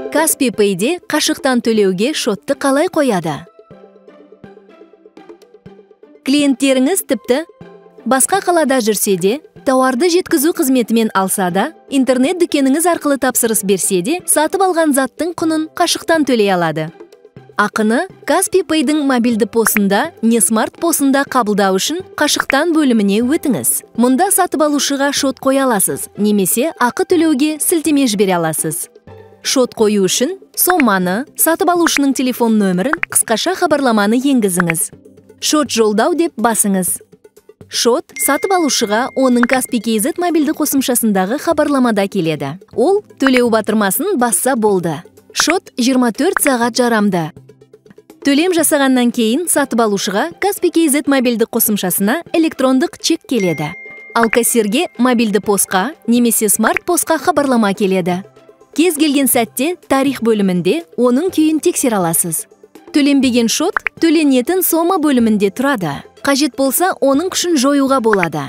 Kaspi Pay'де қашықтан төлеуге шотты қалай қояды? Клиенттеріңіз тіпті басқа қалада жүрсе де, тауарды жеткізу қызметімен алса да, интернет дүкеніңіз арқылы тапсырыс берсе де, сатып алған заттың құнын қашықтан төлей алады. Ақыны Kaspi Pay'дің мобильді посында, не смарт посында қабылдау үшін қашықтан бөліміне өтіңіз. Мұнда сатып алушыға шот қоя аласыз, немесе ақы төлеуге сілтеме жібере аласыз. Шот қою үшін соманы, сатып алушының телефон нөмірін, қысқаша хабарламаны енгізіңіз. Шот жолдау деп басыңыз. Шот сатып алушыға оның Kaspi KZ мобильді қосымшасындағы хабарламада келеді. Ол төлеу батырмасын басса болды. Шот 24 сағат жарамды. Төлем жасағаннан кейін сатып алушыға Kaspi KZ мобильді қосымшасына электрондық чек келеді. Ал кассирге мобильді посқа немесе смарт посқа хабарлама келеді. Кез келген сәтте тарих бөлімінде оның күйін тексере аласыз. Төленбеген шот төленетін сома бөлімінде тұрады. Қажет болса, оның күшін жоюға болады.